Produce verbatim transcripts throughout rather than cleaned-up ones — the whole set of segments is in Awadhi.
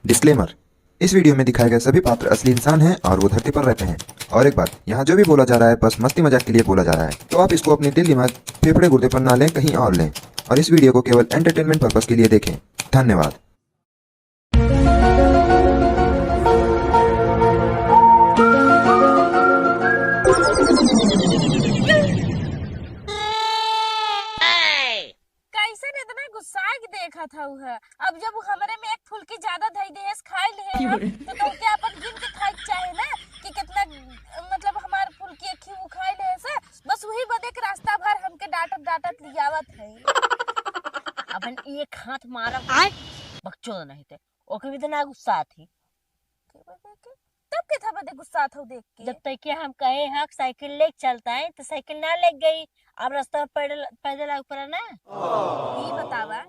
डिस्क्लेमर। इस वीडियो में दिखाए गए सभी पात्र असली इंसान हैं और वो धरती पर रहते हैं। और एक बात, यहाँ जो भी बोला जा रहा है, बस मस्ती मजाक के लिए बोला जा रहा है, तो आप इसको अपने दिल, दिमाग, फेफड़े, गुर्दे पर ना लें, कहीं और लें। और इस वीडियो को केवल एंटरटेनमेंट पर्पस के लिए देखें। धन्यवाद। कैसन इतना गुस्सा के देखत हऊ है? अब जब उ हमरे में एक फुल्की ज्यादा धई देहेस, खाई लेहे हम, तो तोके अपन गिन के खाए के चाहे ना कि कितना, मतलब, हमार फुल्की एक ही उ खाई लेहेस। बस वही बदे के रास्ता भर हमके डांटत डांटत लियावत है। अपन एक हाथ मारब, आय। बकचोद नहीं ते, ओके भी तो ना गुस्सा थी। तब के था बदे गुस्सा था देख के? जब तक के हम कहे हक साइकिल लेके चलता है, तो साइकिल ना लेके गई, अब रास्ता में पैदल, पैदल आवे पड़ा ना। ई बतावा,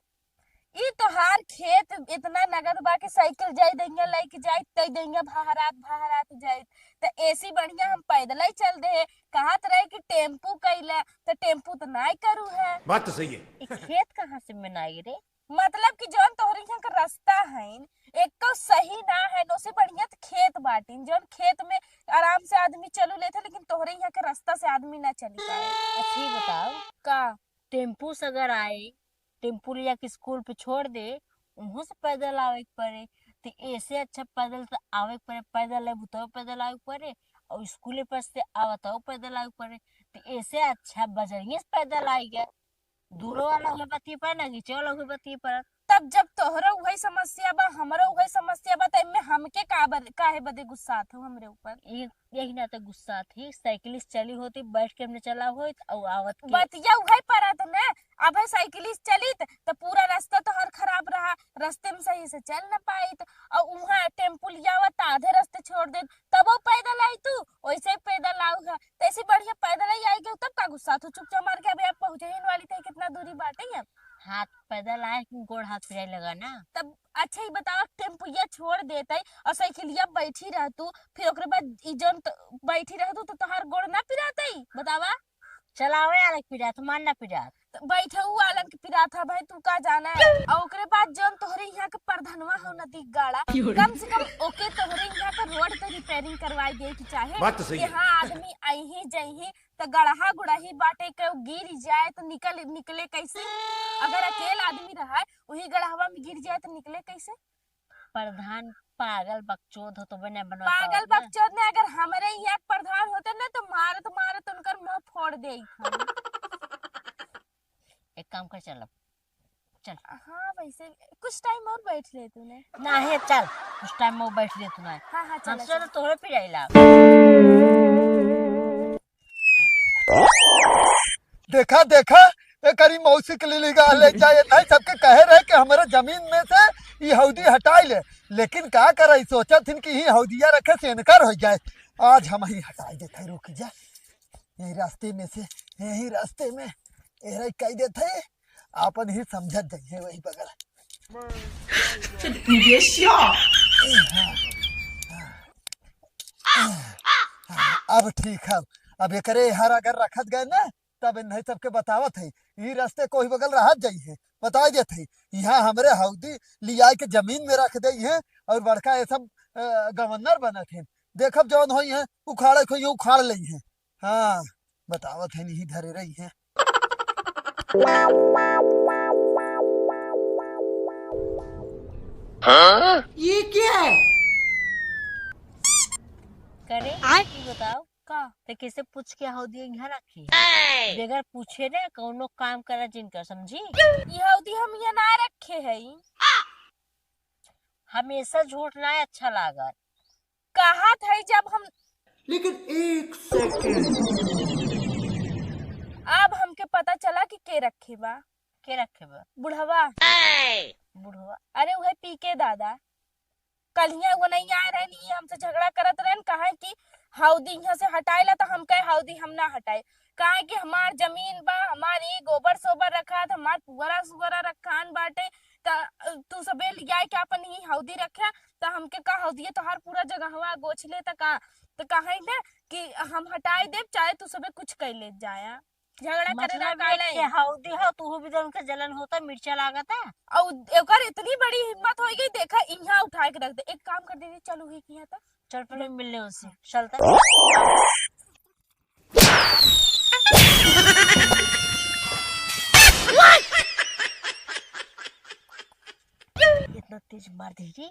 ई तोहार खेत इतना नगद बा कि साइकिल जाई दइया लेके जाई, तई दइया बहरात बहरात जाई, त एसी बढ़िया हम पैदल ही चल दे। कहत रहे कि टेम्पू कैला, त टेम्पू त नाय करू है। बात तो सही है। ई खेत कहाँ से में नाई रे? मतलब कि जौन तोहरे यहाँ के रास्ता है, एको सही ना है, ओसे बढ़िया त खेत बाटिन, जौन खेत में आराम से आदमी चलू लेते, लेकिन तोहरे यहाँ के रास्ता से आदमी ना चली पाए। अच्छा, ये बताओ, का? टेम्पू से अगर आए, टेम्पू ले जाके स्कूल पे छोड़ दे, उहों से पैदल आवे के पड़े, तो ऐसे अच्छा पैदल तो आवे के पड़े, पैदल लेबू तो पैदल आवे के पड़े, और स्कूले पर से आवत हो पैदल आवे के पड़े, तो ऐसे अच्छा बजरिए से पैदल आई गए। दूरो वाला उहे बतिये पर, नगीचे वाला उहे बतिये पर। तब जब तोहरो उहे समस्या बा, हमरो उहे समस्या बा, त एमे हमके का बर-, काहे बदे गुस्सात हो हमरे ऊपर? ये, यही ना तो गुस्सात ही, साइकिल से चली होती, बैठ के हमने चला होत, और आवत के। बतिया उहे परत न, अब है साइकिल से चलित, त पूरा रास्ता तोहर खराब रहा, रास्ते में सही से चल न पाइत, और उहाँ टेम्पू लियावत, त आधे रास्ते छोड़ देत, तबो पैदल आई तू, वैसे ही पैदल आऊ है, तो ऐसे बढ़िया पैदल ही आई गई, तब का गुस्सा तू? चुपचाप मार के अभी आप पहुँचे ही वाली थे, कितना दूरी बाटे अब? हाथ पैदल आए कि गोड़ हाथ पिराए लगा ना। तब अच्छा ही बतावा, टेम्पुया छोड़ देते और साइकिलिया बैठी रह तू, फिर ओकरे बाद ई जौन त-, बैठी रह तू तो तोहार गोड़ ना पिराते? बतावा। चलावे वाला के पिरात, मार ना पिरात। त बैठऊ वालन के पिरात है भाई, तू का जाना है? और ओकरे बाद जौन तोहरे यहाँ के प्रधानवा हो नदी गाड़ा, क्यों रे? कम से कम ओके तोहरे यहाँ के रोड पे रिपेयरिंग करवाई दे के चाहे। बात तो सही कि है। हाँ, आदमी अइही जइही त गड़हा गुड़ही बाटे, केहू गिर जाए त निकल, निकले कैसे? अगर अकेल आदमी रहे, वही गड़हवा में गिर जाए त निकले कैसे? प्रधान पागल बकचोद हो तो बने बनवा पागल पावत ना। बकचोद ने अगर हमरे यहाँ प्रधान होते ना तो मारत मारत उनकर मुंह फोड़ दे। एक काम कर, चल अब, चल। हाँ, वैसे कुछ टाइम और बैठ ले तूने। नहीं, चल, कुछ टाइम और बैठ ले तू ना। हाँ, हाँ, चल, हमसे चल। तो तोहरे पिराइला। देखा, देखा, एकरी मौसी के लिए गा ले जाए, नहीं सबके कहे रहे कि हमारे जमीन में से ई हौदी हटाई ले, लेकिन का करे, सोचत हिन कि ई हौदिया रखे से इनकार हो जाए। आज हम ही हटाई देते हैं, रुक जा, यही रास्ते में से, यही रास्ते में एरा कह देते हैं, आपन ही समझत जाइए वही बगल। अब ठीक है, अब एकरे हर अगर रखत गए ना, तब इन्हें सबके बतावत है, ई रास्ते कोई बगल रहत जाई है, बताई देत है, यहाँ हमरे हौदी लियाई के जमीन में रख दे है और बड़का ये सब, अ, गवर्नर बनत है, देखब जौन होई है, उखाड़े को ये उखाड़ ले है। हाँ, बतावत है, नहीं धरे रही है। ये क्या है? करे, आय? ई बताओ, का? ते कैसे पूछ के हौदी यहाँ रखी है? बगैर पूछे ना कौनो काम करा जिनकर, समझी? ई हौदी हम यहाँ ना रखे है। हमेशा झूठ ना अच्छा लागत। कहत है जब हम लेकिन एक सेकंड। अब हमके पता चला कि के रखे बा। के रखे बा? बुढ़वा। बुढ़वा? अरे उहे पी के दादा। कलिया वो नहीं आए रहन, ये हमसे झगड़ा करत रहन, कहे कि हौदी यहाँ से हटाए ला, तो हम कहे हौदी हम ना हटाए, काहे कि हमार जमीन बा, हमार ई गोबर सोबर रखात, हमार पुअरा सुअरा रखान बाटे, त तू सबे लियाए के अपन ही हौदी रखे, त हमके का हौदिये तोहार पूरा जगहवा गोछ ले त का? त कहे ना कि हम हटाए देब, चाहे तू सबे कुछ कर ले जाया। झगड़ा करे ना मतलब का ये लाई? कि हौदी हो, तू भी तो उनके जलन होता, मिर्चा लागता। और ओकर इतनी बड़ी हिम्मत हो गई, देखा, इहाँ उठा के रख दे। एक काम कर दीदी, चल उही किहाँ तो। चल, पहले मिल ले उससे। चलता। इतना तेज मार दे रे।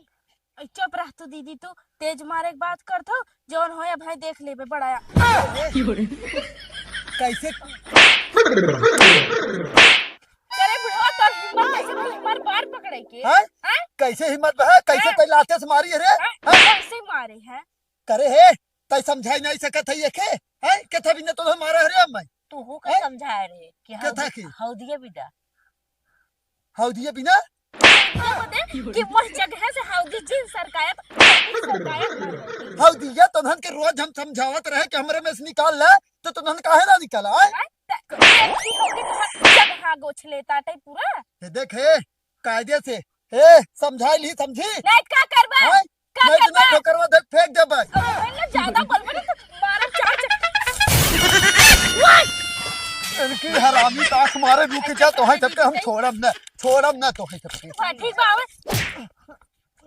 ए, चुप रह तू दीदी, तू तेज मारे के बात करत हो, जौन होया भाई देख लेबे बड़ा। कैसे? अरे बुढ़वा, तोर हिम्मत कैसे भई हमार बार पकड़े के? हैं? हैं? कैसे हिम्मत बा? कैसे हैं? तै लाते से मारी है रे? हैं? हैं? कैसे मारे हैं? करे हे, तै समझाई नहीं सकत है एके? हैं? केथा बिना तो मारा है रे अम्मा? तू हो का हैं? समझाए रे कि केथा हौदी-, की? हौदिया बिना। हौदिया बिना? ये बता कि वह जगह से हौदी जिन सरकायत, हौदी सरकायत ना होती। हौदिया तोहन के रोज हम समझावत रहे कि हमरे में से निकाल ले, तो तोहन काहे ना निकाला, हैं? हैं? त-, देखी हौदी तो हर जगह गोछ लेता टाइप पूरा। ये देख हे, कायदे से, ए, समझाई ली, समझी? नहीं, का करबा? हैं? का नहीं तो करबा? नहीं ठोकरवा दे, फेंक देबे। अब पहले ज्यादा बोलबे ना तो मारब चार चट-, इनकी हरामी ताक मारे, रुक जा, तोहई सबके हम छोड़ब ना, छोड़ब ना तोहई सबके। हाँ, ठीक बा, आवे।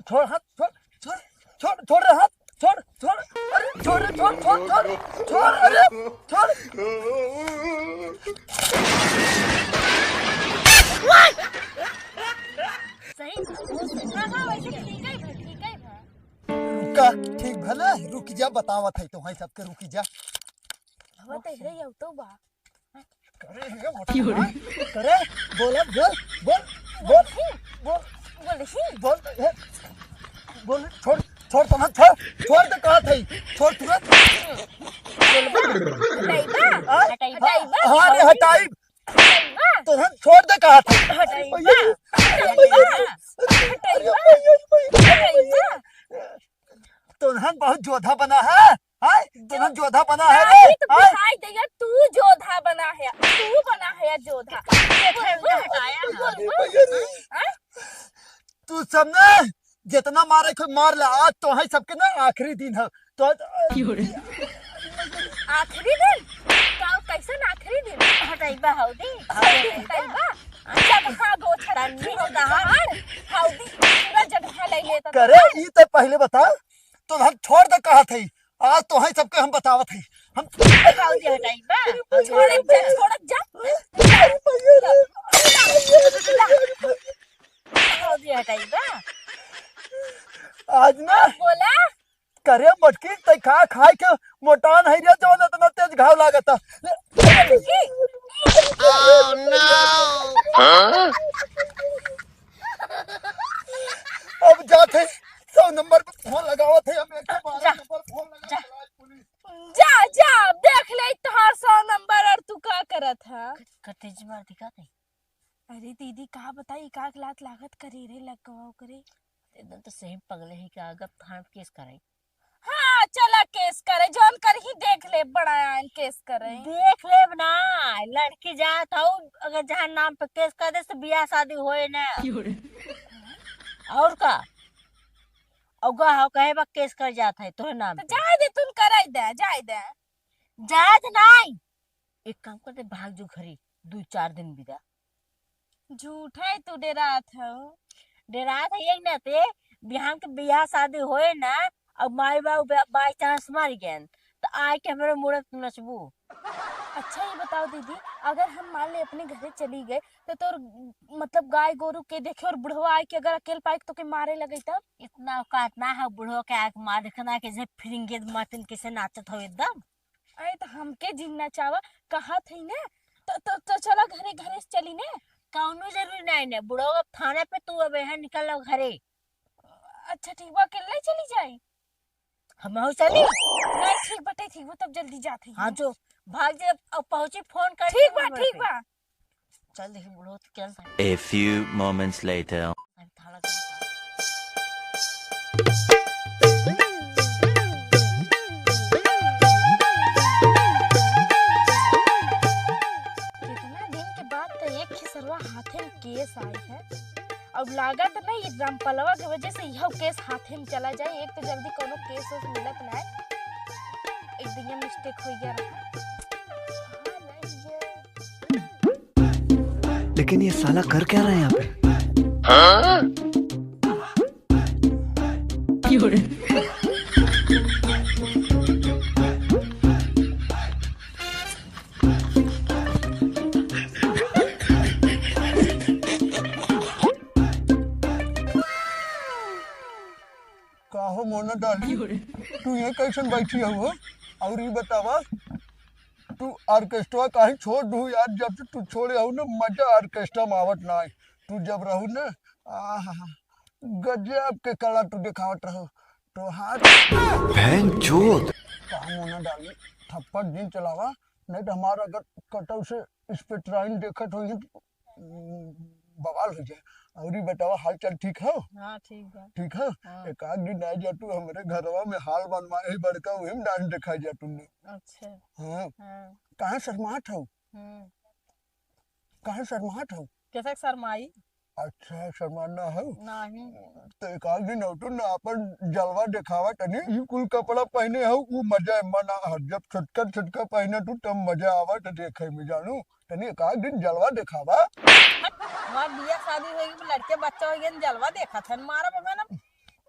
छोड़ हाथ, छोड़, छोड़, छोड़, छोड़ रे हाथ, छोड़, छोड़, अरे छोड़ रे, छोड़, छोड़, छोड़, छोड़, अरे छोड़। सही, हाँ, हाँ, वैसे ठीक है, ठीक है, हाँ। रुका, ठीक भला, रुक जा, बतावत है तोहई सबके, रुक जा। अब तो एकरे ही तो बा। करे हे मोटा, करे, बोला, बोल, बोल, बोल, बोल, बोल, हे, बोल, छोड़, छोड़, समझ, छोड़, छोड़ तो कहा था, छोड़ तुरंत। हटाइबा? हाँ? हटाइबा? हाँ रे, हटाई। हटाइबा? तो हम छोड़ दे कहा था। हटाइबा? हटाइबा? हटाइबा? हटाइबा? तोहन बहुत जोधा बना है, हैं? तोहन जोधा बना है रे, नहीं तो हैं? बुझाई देगा, तू जोधा बना है, तू बना है जोधा। ये बोल, बोल, हटाया ना। बोल, बोल, हैं? तू सब ने जितना मारे को मार ले, आज तोहई सबके ना आखिरी दिन है। तो आज क्यों रे? आखिरी दिन? का, कैसन आखिरी दिन? हटाइबा हौदी? हटाइबा? जगह गोछा तन्नी रखी हो तहार। हौदी पूरा जगह ले लेता करे, था। ई तो पहले बता, तो हम छोड़ दे कहा थे, आज तोहई सबके हम बतावत है। हम हौदी हटाइबा? छोड़त जा, छोड़त जा। अरे भैया रे। हौदी हटाइबा? आज ना बोला? करे मटकी, तै का खाए के मोटान है रे, जौन इतना तेज घाव लागता? Oh, no! हाँ? अब जात है, सौ नंबर पर फोन लगावत है, हम एक सौ बारह नंबर फोन लगा जा। जा, जा, देख ले तोहार सौ नंबर और तू का करत है? क-, कते जी मार दिखा दे। अरे दीदी, का बताई, का लात लागत करी रे लड़कवा ओकरे। एकदम तो सही पगले ही का, अगर थाना पे केस कराई। हाँ, चला केस करे, जौन करही देख ले, बड़ा आइन केस करे। देख लेब ना, लड़की जात हऊ, अगर जहाँ नाम पे केस कर दे तो बियाह शादी होए ना। क्यों रे? और का? अउगा हो कहे बा केस कर जात है तोहरे नाम तो पे। जाए दे, तुम कराई दे, जाए दे। जाए दे नाई। एक काम कर दे, भाग जो घरे, दू चार दिन बिदा। झूठे तू डेरात हऊ। डेरात है एक ना ते, बिहान के बियाह शादी होए ना, अब माई बाबू बा-, by chance मर गए, तो आए के हमरे मूड़न नचबू। अच्छा, ये बताओ दीदी, अगर हम मान ले अपने घरे चली गए, तो तोर, मतलब, गाय गोरू के देखे और बुढ़वा आए के अगर अकेल पाए तो के मारे लगे तब? इतना औकात ना है बुढ़वा के आके मार, देखना के जे फिरिंगे मातिन कैसे नाचत हो एकदम। अरे, तो हमके जिन नचावा, कहा थी ना, तो, तो, तो चला घरे, घरे से चली ने। कौनो जरूरी नहीं ने, बुढ़वा अब थाना पे, तू अब यहाँ निकल लो घरे। अच्छा, ठीक बा, अकेले चली जाई? हम हो चली? नहीं, ठीक बटे, ठीक बा, तब जल्दी जात हई। हाँ, जो भाग जे, अब पहुँची, फोन कर ठीक बा, नंबर ठीक पे। बा। चल देखी बुढ़ो तो क्या था। A few moments later. अरे थाला गरम था। कितना दिन के बाद तो एक ही सरवा हाथे में केस आई है। अब लागत नहीं, ये रामपलवा के वजह से यह केस हाथे में चला जाए। एक तो जल्दी कोनो केस वेस मिलत ना है, एक दिन mistake हो गया रहा। हाँ, नहीं, ये लेकिन ये साला कर क्या रहा है यहाँ पे? का हो मोना डाली, तू ये कैसन बैठी हो? और ई बतावा, तू ऑर्केस्ट्रा काहे छोड़ दू यार? जब से तू छोड़े हो ना, मजा ऑर्केस्ट्रा में आवत ना है। तू जब रहू ना, आहा, गजब के कला तू दिखावत रहो। तो हाथ बहन चोद। का मोना डाली, थप्पड़ दिन चलावा, नहीं तो हमारा अगर कटौ से स्पेक्ट्राइन देखत होई तो, उम, बवाल हो जाए। और ई बतावा, हाल चाल ठीक हो? हाँ, ठीक बा। ठीक हो? हाँ। एक आध दिन आ जा तू हमरे घरवा में, हाल बनवाए है बड़का, वही में डांस दिखा जा तू। अच्छा। हाँ। हाँ। काहे शर्मात हो? हम्म। काहे शर्मात हो? कैसे शर्माई? अच्छा, शर्माना हो? नहीं। तो एक आध दिन हो तू ना, अपन जलवा दिखावा तनी। ई कुल कपड़ा पहने हो, ऊ मजा है, मना हो। जब छोटका छोटका पहने तू, तब मजा आवा तो देखे में, जानू। तनी एक आध दिन जलवा देखावा। हट, हमार बियाह शादी होई, लड़के बच्चा होई, जलवा देखत हन, मारा बबे ना।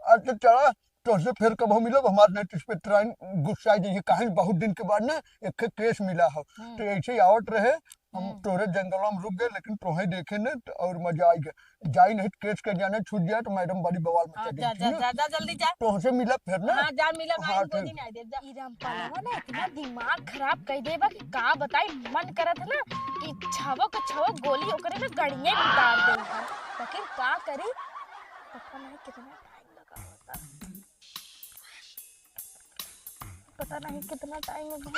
अच्छा चला, तोहसे फिर कबहू मिलब, हमार नेट इस पे ट्राइन गुस्सा जाइए, काहे बहुत दिन के बाद ना एक ठे केस मिला हो। हम्म। तो ऐसे ही आवत रहे, हम हम्म। तोहरे जंगलवा में रुक गए, लेकिन तोहे देखे न तो और मजा आ गया। जाई नहीं तो केस के जाने छूट जाए तो मैडम बड़ी बवाल मचा हाँ, देती जा, है। जा, जा, जल्दी जा। तोहसे मिलब फिर ना। हाँ, जा मिलब, हाँ, आई दो ठीक। दिन आई दे, जा। ई रामपालवा ना इतना दिमाग खराब कर देबा कि का बताई, मन करत है ना कि छवो के छवो गोली ओकरे में गड़िए में उतार दे हम। लेकिन का करी, पता नहीं कितना टाइम लगा होता। पता नहीं कितना टाइम हो गया।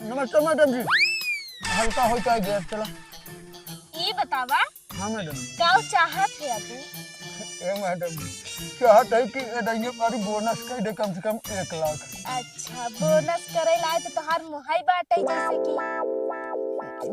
नमस्ते मैडम जी, हल्का हो चाहे गैस चला। ई बतावा, हाँ मैडम। का चाहत है तू? ए मैडम जी, चाहत है कि ए दाइये मारी बोनस कर दे कम से कम एक लाख। अच्छा, बोनस करे लाए तो तोहार मुहाई बाटे जैसे कि मुहाई?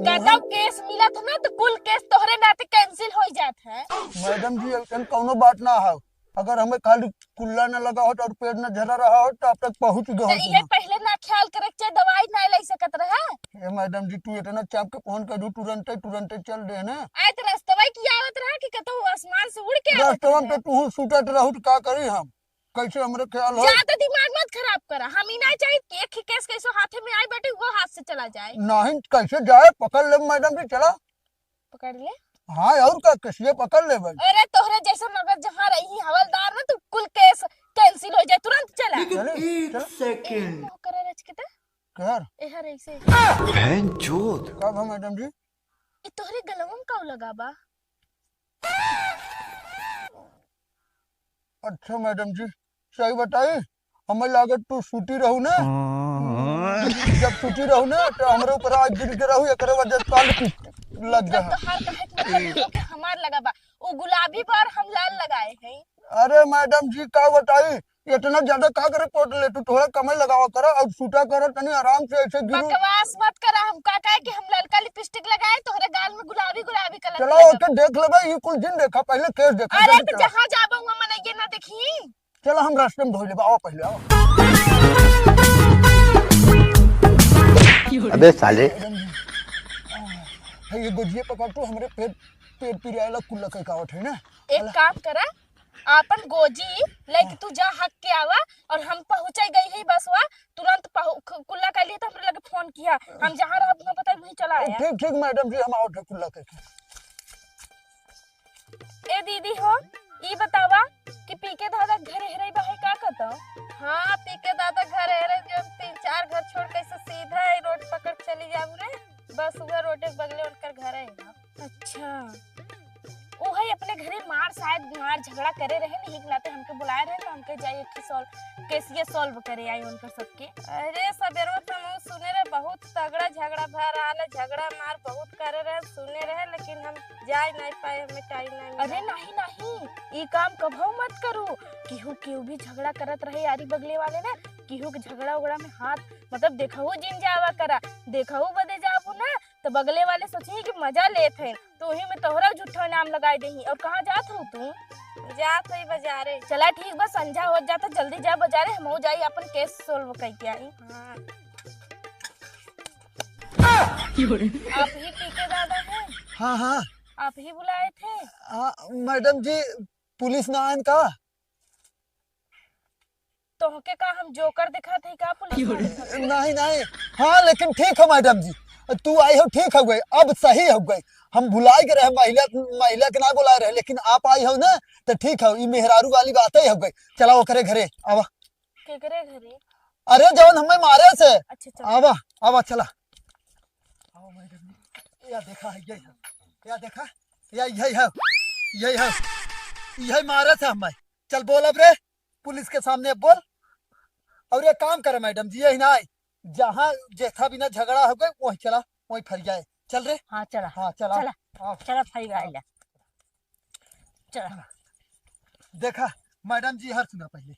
कतौ केस मिलत है ना तो कुल केस तोहरे नाते कैंसिल हो जात है। मैडम जी, ऐसन कौनो बात ना है। अगर हमें खाली कुल्ला न लगा होत और पेट न झरा रहा होत, तो अब तक पहुँच गए तो होत ये ना। पहले ना ख्याल करे के चाहे, दवाई ना ले सकत रहा। ए मैडम जी, तू इतना चाप के फोन कर दू, तुरंते, तुरंते चल दे ना। आए तो रस्तवा की आवत रहा कि कतौ आसमान से उड़ के आवत रस्तवा रहा। पे तू सुतत रहू तो का करी हम? कैसे हमरे ख्याल हो? ज्यादा दिमाग मत खराब करा, हम ही ना चाहिए कि एक ही केस कैसो हाथे में आए बैठे, वो हाथ से चला जाए। नहीं, कैसे जाए? पकड़ ले मैडम जी, चला। पकड़ ले। हाँ, और का, कसिए पकड़ ले भाई। अरे, तोहरे जैसन अगर जहाँ रही हवलदार ना, तो कुल केस कैंसिल हो जाए, तुरंत चला। लेकिन चले, एक चले। सेकंड। ए, मुँह करे रच के त। कहर। एहर ऐसे। बहन चोद। का बा मैडम जी? ई तोहरे गलवा में का लगा बा? अच्छा मैडम जी, सही बताई, हमें लागत तू सूती रहू ना। हाँ। जब सूती रहू ना, तो हमरे ऊपर आग गिर के रहू, एकरे वजह से कान की लग मतलब गया। तोहार कहे के मतलब ई हो कि हमार लगा बा, उ गुलाबी बा और हम लाल लगाए हैं। अरे मैडम जी, का बताई, इतना ज्यादा का करे पोट ले तू, थोड़ा कमे लगावा करा और सूता करा, तनी आराम से ऐसे गिरू। बकवास मत करा, हम का कहे कि हम ललका लिपस्टिक लगाए, तोहरे गाल में गुलाबी गुलाबी कलर चला, लगा ओके, बा। देख लेबे, ई कुल जिन देखा, पहले केस देखा, अरे जल्दी तो चला। जहाँ जाबो वहाँ मनइये ना देखी। चला, हम रास्ते में धो लेबे, आओ पहले, आओ। अबे साले। मैडम जी, हाँ, ये गोजिए पकड़ तू, हमरे पेट, पेट पिराए ला कुल्ला कह कावत है ना। एक अला। काम करा, आपन गोजी लेके हाँ। तू जा हक के आवा और हम पहुँचे गई ही बसवा, तुरंत पहु-, खु-, कुल्ला कर लिए तो हमरे लगे फोन किया, हम जहाँ रहब ना बताए वहीं चला आया। ठीक, ठीक मैडम जी, हम आवत है कुल्ला करके। ए दीदी हो, ई बतावा कि पीके दादा घरे हरई बा है का कतौ? हाँ, पीके दादा घरे हरई, जब तीन चार घर छोड़ के ऐसे सीधा ही रोड पकड़ चली जाबू रे, बस उहे रोड के बगले उनकर घर है ना। अच्छा, उहे अपने घरे मार शायद मार झगड़ा करे रहे, नहीं के नाते हमके बुलाए रहे तो हमके जाई एक ठे सॉल्व, केसिया सॉल्व करे आई उनकर सबके। अरे सबेरवा तो हम सुने रहे बहुत तगड़ा झगड़ा भा रहा है, झगड़ा मार बहुत करे रहे, सुने रहे, लेकिन हम जाए नहीं पाए, हमें टाइम नहीं मिला। अरे नहीं, नहीं, ई काम कभो मत करू। केहू, केहू भी झगड़ा करत रहे यारी बगले वाले ना, केहू के झगड़ा उगड़ा में हाथ, मतलब देखहू जिन जावा करा, देखहू बदे जाबू ना, तो बगले वाले सोचिए कि मजा लेत हैं, तो वही में तोहरा झूठो नाम लगाई देही। और कहाँ जात हो तू? जात हई बाजारे। चला ठीक बा, संझा होत जाता, जल्दी जा बाजारे, हमहू जाई अपन केस सॉल्व कई के आई। हाँ। आप ही पीके दादा हैं? हाँ, हाँ। आप ही बुलाए थे? हाँ, मैडम जी, पुलिस ना आयन का? तोहके का हम जोकर दिखात हई का पुलिस वाले? नहीं, नहीं। हाँ, लेकिन ठीक हो मैडम जी, तू आई हो, ठीक हो गई, अब सही हो गई। हम भुलाए के रहे, महिला, महिला के ना बुलाए रहे, लेकिन आप आई हो ना, तो ठीक हो, ई मेहरारू वाली बात ही हो गई। चला ओकरे घरे, आवा। केकरे घरे? अरे जौन हमें मारे से। अच्छा, चला। आवा, आवा, चला। आवा मैडम जी, या देखा है, यही है, या देखा, या यही है, यही है, यही मारे से हमें। चल बोल अब रे, पुलिस के सामने बोल। और ये काम कर मैडम जी, यही ना आए, जहाँ जेठा बिना झगड़ा हो गए, वही चला, वही फरियाए। चल रे। हाँ, चला। हाँ, चला। चला। हाँ। चला, फरियाए ला। चला। देखा मैडम जी, यार सुना पहले,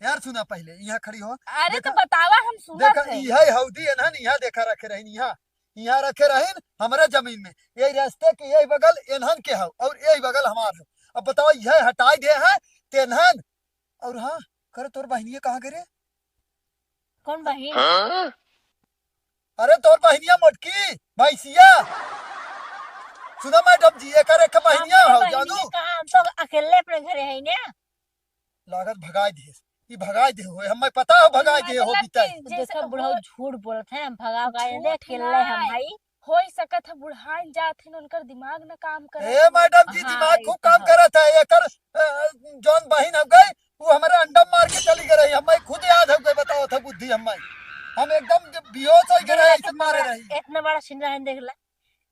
यार सुना पहले, यहाँ खड़ी हो। अरे तो देखा, बतावा, हम सुनत देखा, है। इहे हौदी एनहन यहाँ देखा रखे रही, यहाँ, यहाँ रखे रही हमरे जमीन में। यही रास्ते के यही बगल एनहन के हौ और यही बगल हमार हौ। अब बताओ, यह हटाई दे है तेनहन। और हाँ, करे तोर बहिनिया कहाँ गे रे? कौन बहिन? हाँ? अरे तोर बहिनिया मोटकी, भैंसिया। सुना मैडम जी, एकर एक बहिनिया हमार हौ, बहिनिया जानू? कहाँ? हम तो अकेले अपने घरे है ना। लागत भगाई दे, ई भगाई दे हो, हमें पता हो भगाई दे हो मतलब बिताई। कि जैसे देखो, बुढ़ऊ बहुत झूठ बोलत है, हम भगा भगा झूठ दे, अकेले हम ना है। होई सकत है बुढ़ाइन जात हिन, उनकर दिमाग न काम करत ए हो। मैडम जी, हाँ, दिमाग ई खूब तो काम है। करत है। एकर, अ, जौन बहिन हो गई, वो हमारे अंडा मार के चली गई रही, हमें खुद याद हो गई, बताओ था बुद्धि हमें, हम एकदम बेहोश हो गए रहे, ऐसे मारे रही। इतना बड़ा छिनरा है, देख ला,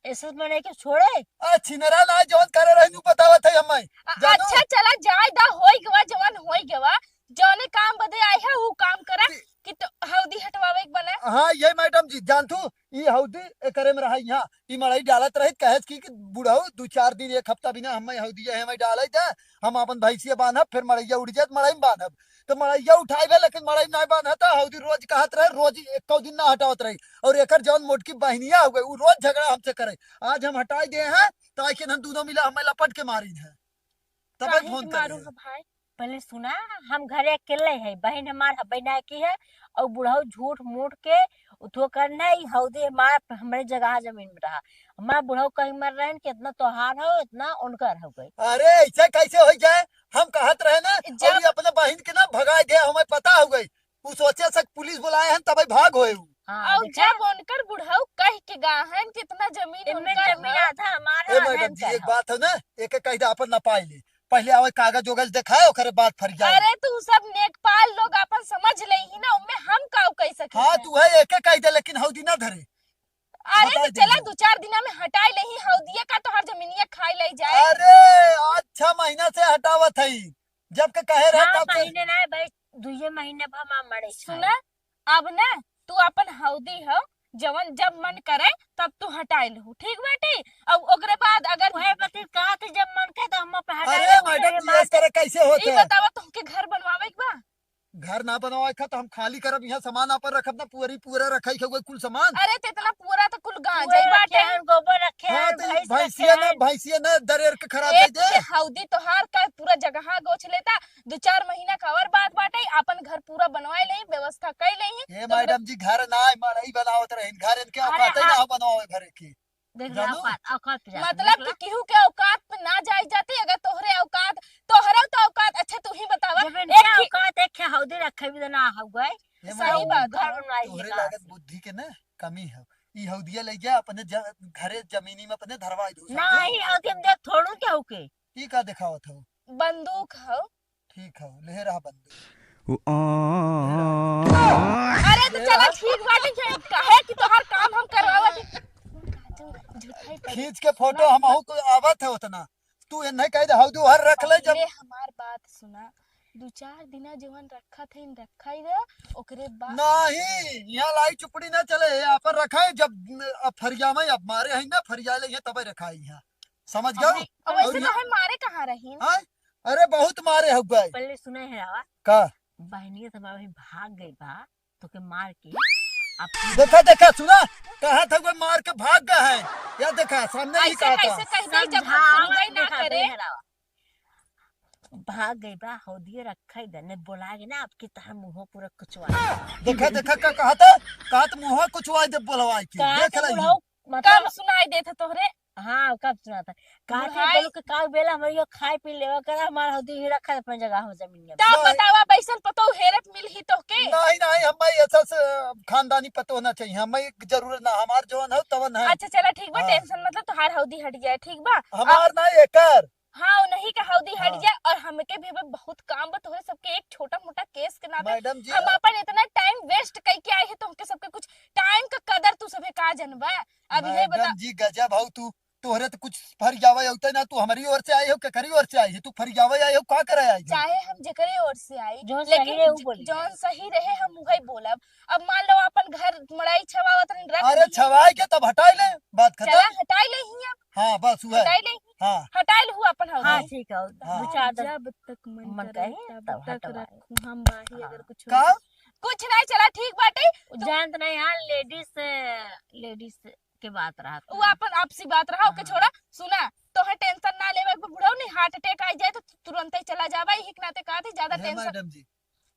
ऐसे मने के छोड़े। आ छिनरा ना, जौन करे रही, नु बतावत है हमें, अ-, जानू? अच्छा, चला जाए दा, होई गवा, जवन होई गवा, जौने काम बदे आई है, वो काम करा। कि तो हौदी हटवावे के बना। हाँ, ये मैडम जी, जानथू, ई हौदी एकरे में रहा यहाँ, ई मड़ई डालत रहित, कहे कि, कि बुढ़ऊ दू चार दिन, एक हफ्ता बिना हमें हौदी है, हमें डाले दे, हम अपन भैंसिया बांधब, फिर मड़ैया उठ जात, मड़ई में बांधब। तो मड़ैया उठाइबे, लेकिन मड़ई में नहीं बांधत, हौदी रोज कहत रहे, रोज एको दिन ना हटावत रही। और एकर जौन मोटकी बहिनिया हो गई, वो रोज झगड़ा हमसे करे। आज हम हटाई दे हैं, तो आई के हम दोनों मिला हमें लपट के मारी है। तब काहे फोन के मारू करे। है भाई? पहले सुना, हम घरे अकेले है, बहन हमार हब्बे ना की है, और बुढ़ऊ झूठ मूठ के उठो करना ही हौदी हमार हमरे जगह जमीन में रहा। हमार बुढ़ऊ कहीं मर रहे कि इतना तोहार हो, इतना उनकर हो गई। अरे ऐसे कैसे हो जाए? हम कहत रहे ना, जब और ये अपने बहन के ना भगाई दे, हमें पता हो गई। उ सोचे सक पुलिस बुलाए हैं तबे भाग होए उ। हाँ, और देखा? जब उनकर बुढ़ऊ कह के गा हैं कि इतना जमीन इनमें उनकर जमीन है। आधा हमारा, ए आधा मैडम जी, इनकर एक है। बात है ना, एक कह दे अपन ना पाई ले, पहले आवे कागज ओगज दिखाए, ओकरे बाद फरियाए। अरे तू सब नेकपाल लोग अपन समझ ले ही ना, उनमें हम का कह सके हाँ, हैं? तू है एक कह दे, लेकिन हौदी ना धरे। अरे बताई तो चला दे। दो चार दिना में हटाई ले ही, हौदिया का तोहर जमीनिया खाई ले जाए। अरे आज छह महीना से हटावत है, जब के कहे रहे हाँ, तब से। महीने ना भाई, दुइये महीने भा माँ मरे छाए। सुना, अब ना तू अपन हौदी हो, जवन जब मन करे तब तू हटाई लहू, ठीक बाटे? अब ओकरे बाद अगर वह बती कहा थे जब मन करे तो हम पे हटा अरे लेबे, मैडम जी, मार इस तरह कैसे होते ई हैं? बतावा तुमके घर बनवावे के बा? घर ना बनवाए खा तो हम खाली करब, यहाँ सामान आपन रखब ना, पूरी पूरा रखाई के कोई कुल सामान। अरे तो इतना पूरा तो कुल गांजा ही पूरा बाटे। रखे हैं, गोबर रखे हाँ, हैं, तो भैंस रखे भैंसिया ना, हैं। भैंसिया ना दरेर के खराब एक कर दे। के हौदी तोहार का पूरा जगह गोछ लेता, दो चार महीना का और बात बाटे, अपन घर पूरा बनवाए ले, व्यवस्था कर ले। ए तो मैडम जी, घर ना है, मड़ई बनावत रहिन, घर इनके अरे औकात ही ना हाँ। हो बनवावे घर की। देख ले जानू? औकात, औकात पे जाके मतलब देख कि ले। केहू के औकात पे ना जाई जाती, अगर तोहरे औकात, तोहरे तो औकात, अच्छा तू ही बतावा, जब एक इनके ही औकात एक है, हौदी रखे भी तो ना हो गए। ए सही मैडम, बात है। घर बनाई तोहरे का लागत से। बुद्धि के ना कमी है। ई हौदिया ले जा अपने ज-, घरे जमीनी में अपने धरवाई दो, समझो? नहीं, हौदी हम देख थोड़ू के हो के। ई का दिखावत हो? बंदूक हो। ठीक हो, ले रहा बंदूक। अरे तो चला ठीक बाटे, कि कहे कि तोहार काम हम करवावत है। खींच के फोटो हमहू को आवत है उतना। तू एन्हे कह दे, हौदी हर रख ले जब पहले हमार बात सुना, दो चार दिना जवन रखा थे, इन रखा ही दे, ओकरे बाद नहीं, यहाँ लाई चुपड़ी ना चले, यहाँ पर रखा है, जब अब फरिया में अब मारे हैं ना, फरिया ले, ये तबे रखा है यहाँ, समझ अब गए? नहीं, अब और वैसे तो यहाँ हम मारे कहाँ रही? हाँ? अरे बहुत मारे हो गए। पहले सुने है आवा। का? बहनिया तो हमारे भाग गई बा, तो के मार के। अब देखा, देखा, सुना, कहा था वो मार के भाग गए हैं। या देखा, सामने ही ऐसे कहा था। कैसे कह दे, जब हम समझावा सुनबे ना देखा करे। दे हरावा। भाग गई बा, हौदिये रखा ही दे, नहीं बोला के ना, आपके तहर मुंह पूरा कुचवा। देखा, देखा, का कहा था? कहा तो मुंह कुचवा दे बोलवा के। कहा देख तो ले। बुढ़ऊ मतलब कम सुनाई देत है तोहरे? हाँ, कम सुनाता। काठी बुढ़ाई। बोलू के का बेला हमरी यो खाए पी लेवा करा, हमार हौदी ही रखा है अपने जगह हो जमीन में। तब नहीं। बतावा, बैसन पतोह हेरत मिलही तोहके? नहीं, नहीं, हमें ऐसा से खानदानी पतोह ना चाहिए, हमें एक जरूरत ना, हमार जवन है तवन है। अच्छा, चला ठीक बा, हाँ। Tension मतलब तोहार हौदी हट जाए, ठीक बा? हमार अब ना, एकर। हाँ, उन्हीं का हौदी हट हाँ। जाए, और हमके भी अब बहुत काम बा, तोहरे सबके एक छोटा मोटा case के नाते मैडम जी, हम अपन इतना time waste कइके आए हैं, तुमके सबके कुछ time का कदर तू सभे का जनबा? अब ये बता। मैडम जी, गजब हौ तू, तोहरे तो कुछ फरियावे होते ना, तू हमारी ओर से आई हो, केकरी ओर से आई है? तू फरियावे आई हो, का करे आई हो? चाहे हम जेकरे ओर से आई, जौन सही लेकिन रहे, उ ज-, बोली। जौन सही रहे, हम उहे बोलब। अब मान लो, अपन घर मड़ाई छवावत रहन, रख अरे, ली। छवाई के तब हटाई ले, बात खत्म। चला, हटाई ले ही अब। हाँ, बस उहे। हटाई ले ही। हाँ। हटाई ले हु अपन हौदी। हाँ, ठीक है, हाँ। दो चार दिन जब तक मन मन करे, कहे, तब तब तक हटवाए। रखू, हम बाही हाँ। अगर कुछ का? हो। कुछ नहीं, चला, ठीक बाटे। उ तू जानत नहीं, हाँ, ladies, ladies के बात रहत उ है। अपन आपसी बात रहा, ओके हाँ। छोड़ा। सुना, तोहे tension ना लेवे के बुढ़ऊ नहीं, heart attack आ जाए तो तु-, तुरंते चला जावा, यही के नाते कहत ही, ज्यादा हे tension। मैडम जी,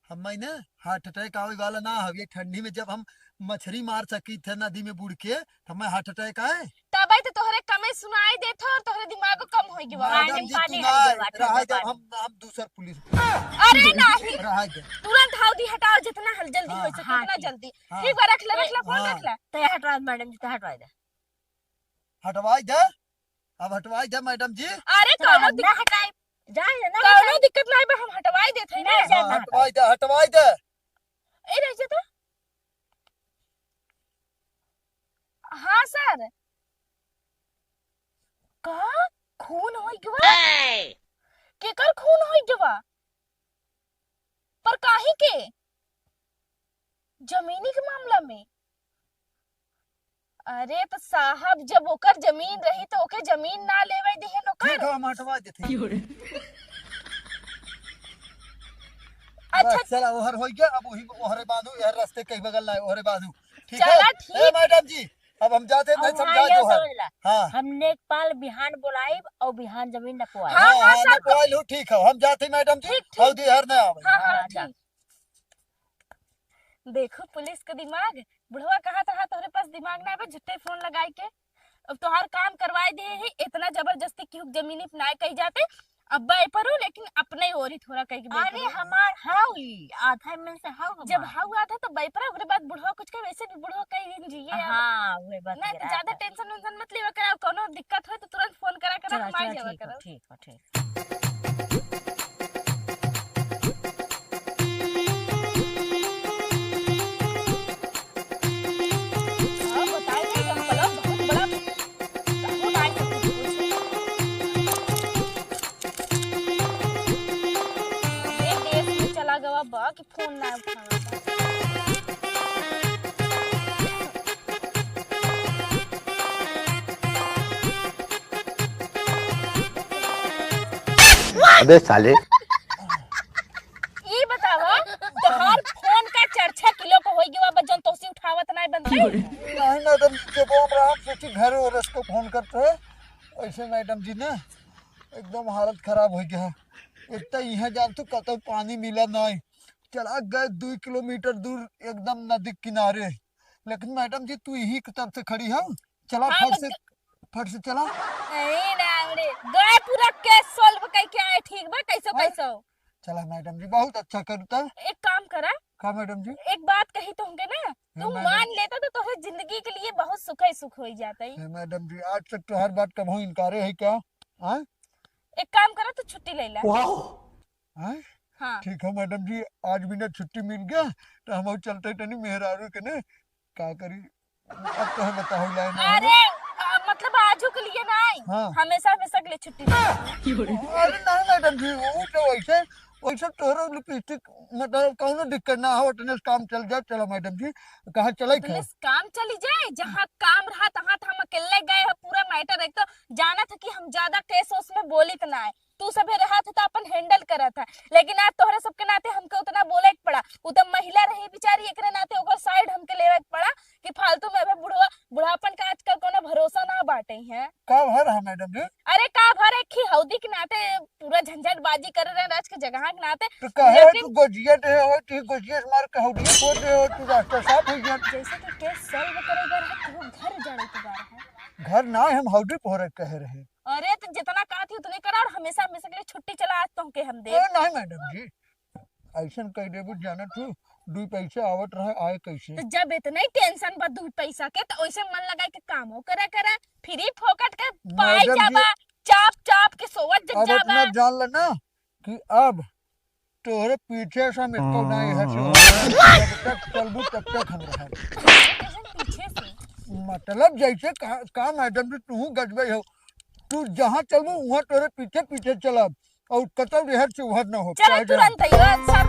हम ना heart attack आवे वाला ना हवे, ठंडी में जब हम मछरी मार सकी थे नदी में बूड़ के, तो हमें heart attack आए? तबे तो तोहरे कमे सुनाई देत हो और तोहरे दिमाग कम हो गया। मैडम मैडम जी, पानी तू हर ना, जगह बाटे, रहा जब बाटे। हम, हम दूसर पुलिस। अरे नहीं। रहा जा। तुरंत हौदी हटाओ, जितना हल जल्दी हाँ। हो सके, हाँ, उतना ठीक। जल्दी। हाँ। ठीक बा, रख ले, रख ले, फोन हाँ। रख ले। ते हटवा दे मैडम जी, ते हटवा दे। हटवाई दे, अब हटवाई दे मैडम जी। अरे, हटवा कौनो दे, दिक-, ना हटाई, जाए दे, ना कौनो हटाई। दिक्कत नहीं बा, हम हटवाई देत हई ना। नहीं, जा, हाँ, ना हटवाई दे, हटवाई दे। ए, रह जा तो। हाँ सर। का? खून होई गवा? ए! केकर खून होई गवा? पर काहे के? जमीनी के मामला में? अरे त साहब, जब ओकर जमीन रही त ओके जमीन ना लेवे दिहे नौकर? ठीक है, हम हटवा देते हैं। अच्छा। बस, चला, ओहर होई गया, अब वही ओहरे बांधू, यह रास्ते कहीं बगल ना है, ओहरे बांधू। ठीक चला, है? ठीक। ए, मैडम जी, अब हम जाते हैं, अब नहीं वहाँ समझा ये दो है। समझ ला। हाँ। हम नेकपाल बिहान बोलाइब और बिहान जमीन नपवाए। हाँ, हाँ, हाँ, हाँ, सर। नपवाए लो, ठीक है, हम जाते हैं, मैडम जी, ठीक, ठीक। और दिहर ना आवे। हाँ, हाँ, हाँ, जा। ठीक। देखो पुलिस के दिमाग, बुढ़वा कहत रहा तोहरे पास दिमाग ना बा, झूठे फोन लगाई के। अब तोहार काम करवाए दिए ही, इतना जबरदस्ती क्यों जमीनी पे ना कही जाते। अब बाय पर हूँ, लेकिन अपने ओर ही थोड़ा कह के बैठ अरे रहो। हमार हाउ ई, आधा में से हाउ जब हमार। हाउ आधा तो बाय पर, ओकरे बाद बुढ़वा कुछ कहे, वैसे भी बुढ़वा कई दिन जिए अब। हाँ, वही बात नहीं है, तो ज्यादा रात है। Tension वेंशन मत लेवा करा, कोनो दिक्कत हो तो तुरंत फोन करा करा, चला, हम आ चला, जावा ठीक हो, करा। ठीक हो, ठीक। हाँ, बताई नहीं, हम कलम बहुत बड़ा, बहुत आज तक कुछ पूछे। ये देश में चला गवा बा कि फोन ना उठावा बा। अबे साले। ई बतावा, तोहार फोन का चार छह किलो को होई गवा बा, जौन तोहसे उठावत नाय बनते? नहीं मैडम, जब हम राम सोची घर और इसको फोन करते हैं, ऐसे मैडम जी ने एकदम हालत खराब हो गया। एक तो यहाँ जान तू कतौ पानी मिला नाय, चला गए दुई किलोमीटर दूर एकदम नदी किनारे, लेकिन मैडम जी तू यही तरफ से खड़ी हो, चला हाँ, फट से, फट से चला। नहीं ना, हमरे गए पूरा case solve कई के आए, ठीक बा, कैसो हाँ? कैसो। चला मैडम जी, बहुत अच्छा करता है। एक काम करा। का मैडम जी? एक बात कही तुमके ना, हाँ, तू मैडम। मान लेता तो तोहरे जिंदगी के लिए बहुत सुख ही सुख हो जाता है। हे मैडम जी, आज तक तोहार बात कबहू इनकारे है क्या? हाँ? एक काम करा, तू छुट्टी ले ला। वाह। हैं? हाँ। ठीक है मैडम जी, आज बिना छुट्टी मिल गया तो हम चलते तनी मेहरारू के ने का करी। अब तो हम बताओ लाइन में। अरे, अ, मतलब आजू के लिए नहीं, हाँ। हमेशा हमेशा के लिए छुट्टी दे। अरे नहीं मैडम जी, वो तो वैसे, वैसे तोहरा लिपस्टिक मतलब कौनो दिक्कत ना हो, उतने से काम चल जाए। चलो मैडम जी, कहाँ चले थे? उतने से काम चली जाए, जहाँ काम रहा तहाँ तो हम अकेले गए हैं, पूरा matter। एक तो जाना था कि हम ज्यादा case उसमें बोली तो ना है, तू सभे रहत ह त अपन handle करत ह, लेकिन आज तोहरे सबके नाते हमके उतना बोले के पड़ा। उ त महिला रही बेचारी, एकरे नाते ओकर side हमके लेवे के पड़ा कि फालतू में अबे बुढ़वा, बुढ़ापन का आजकल कोनो भरोसा ना बाटे है। का भर है मैडम जी? अरे का भर, एक ही हौदी के नाते पूरा झंझटबाजी करे राज के जगह के नाते तो कहे लेकिन तू गोजिया दे हो, तू गोजिया से मार के हौडिया को दे हो, तू रास्ता साफ हो गया। जैसे कि केस सॉल्व करे बर है, तू घर जाने के बर है। घर ना, हम हौडी पोहरे कहे रहे। अरे तो जितना कहत ही उतने करा और हमेशा हमेशा के लिए छुट्टी चला, आज तुमके हम दे। ए, नहीं मैडम जी, ऐसन कह देबू, जानत हूँ, दुई पैसा आवत रहे, आए कैसे? तो जब इतना ही टेंशन बा दुई पैसा के, तो ओइसे मन लगाए के कामो करे करे, फ्री फोकट के पाए मैडम जी, जाबा, चाप चाप के सोवत जब अब जाबा। इतना जान लेना कि अब तोहरे पीछे से हम एको ना यहाँ से हो। जब तक चलबू तब तक हम रहब। कैसे पीछे से? मतलब जैसे का, का मैडम जी, तू गजबे हो, तू जहाँ चलबू वहाँ तोहरे पीछे पीछे चलब। और कतौ रहर से उहर न हो, चला चाहे जहाँ। तुरंत अइयो, अच्छा